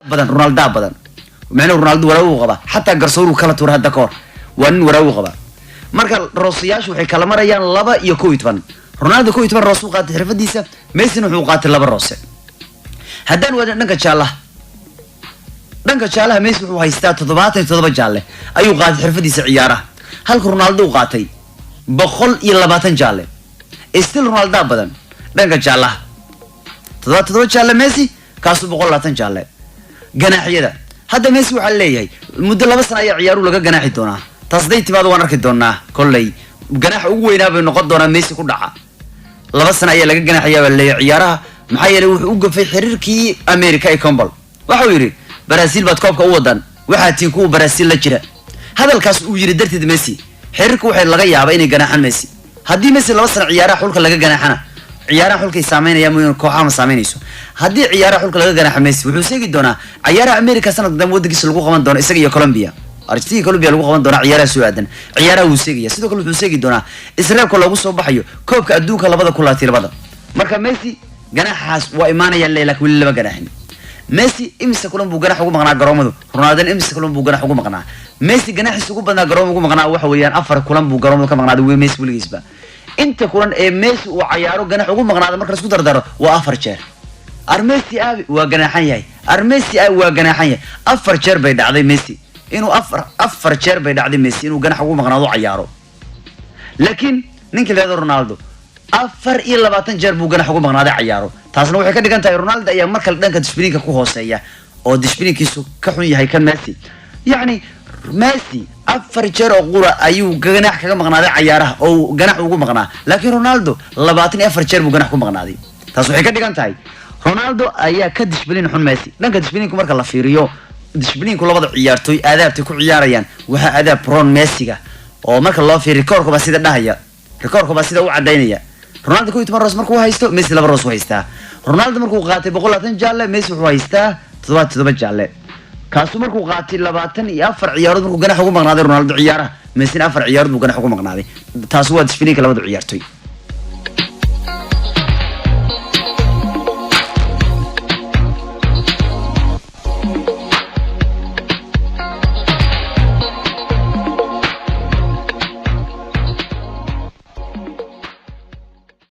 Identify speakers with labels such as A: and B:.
A: Badan Ronaldo badan, macnaheedu Ronaldo waraagu qabaa, xataa garsooru kala tuura hadda kahor, waa nin waraagu qabaa. Marka roosayaashu waxay kala marayaan 2 iyo 11. Ronaldo 11 roos u qaatay xirfadiisa, Messina wuxuu qaatay 2 roose. Haddaan waadin dhanka jaalaha, dhanka jaalaha Messi wuxuu haystaa 77 jaalle ayuu qaatay xirfadiisa ciyaaraha, halka Ronaldo uu qaatay 120 jaalle. Still Ronaldo badan dhanka jaalaha, 77 jaalle Messi, kaasuu 120 jaalle. Ganaaxyada hadda Messi waxaa leeyahay muddo 2 sana ayaa ciyaaruhu laga ganaaxi doonaa. Taas hadday timaado waan arki doonaa. Kolley ganaaxa ugu weynaa bay noqon doonaa Messi ku dhaca. 2 sana ayaa laga ganaaxayaa baa leeyahay ciyaaraha, maxaa yeelay wuxuu u gafay xiriirkii America ee CONMEBOL. Waxau yidhi, "Brazil baad koobka u wadan, waxaa tiin kuwa Brazil la jira." Hadalkaas uu yidhi darteed Messi xiriirka waxay laga yaaba inay ganaaxaan Messi. Haddii Messi 2 sana ciyaaraha xulka laga ganaaxana, ciyaaraha xulkay saameynaya mooyaan, kooxaha ma saameynayso. Haddii ciyaaraha xulka laga ganaaxo, Messi wuxuu seegi doonaa ciyaaraha America sanadka dambe waddankiisa lagu qaban doono, isaga iyo Colombia, Argentina iyo Colombia lagu qaban doonaa ciyaaraha soo aadan. Ciyaaraha wuu seegaya. Sidoo kale wuxuu seegi doonaa isreebka loogu soo baxayo koobka adduunka 2022. Marka Messi ganaaxaas waa imaanaya le, laakiin weli lama ganaaxin. Messi imise kulan buu ganax ugu maqnaa garoomadu? Ronaldona imise kulan buu ganax ugu maqnaa? Messi ganaxiisa ugu badnaa garooma ugu maqnaa waxa weeyaan 4 kulan buu garoomada ka maqnaaday wey Messi weligiisba. Inta kulan ee Messi uu cayaaro ganax ugu maqnaada marka laisku dardaro waa 4 jeer. Ar Messi aabi waa ganaaxan yahay, ar Messi aabi waa ganaaxan yahay. 4 jeer bay dhacday Messi inuu afar jeer bay dhacday Messi inuu ganax ugu maqnaado cayaaro. Laakiin ninka la yihahdo Ronaldo 24 jeer buu ganax ugu maqnaaday cayaaro. Taasna waxay ka dhigan tahay Ronaldo ayaa mar kale dhanka disbilinka ku hooseeya oo disbilinkiisu ka xun yahay kan Messi. Yacni Messi 4 jeer oo qura ayuu ganax kaga maqnaaday cayaaraha oo ganax ugu maqnaa, laakiin Ronaldo 24 jeer buu ganax ku maqnaaday. Taas waxay ka dhigan tahay Ronaldo ayaa ka disbilin xun Messi dhanka disbilinku. Marka la fiiriyo disbilinku labada ciyaartooy aadaabtay ku ciyaarayaan, waxaa aadaab ron Messiga oo marka loo fiiriyo rikoorka baa sida dhahaya, rikoorka baa sida u cadaynaya. Ronaldo 11 roos markuu haysto, Messi 2 roos u haystaa. Ronaldo markuu qaatay 120 jaalle, Messi wuxuu haystaa 77 jaalle. Kaasu markuu qaatay 24 ciyaarood markuu ganax ugu maqnaaday Ronaldo ciyaaraha, Messina 4 ciyaarood buu ganax ugu maqnaaday. Taas waa disbilinka labada ciyaartooy.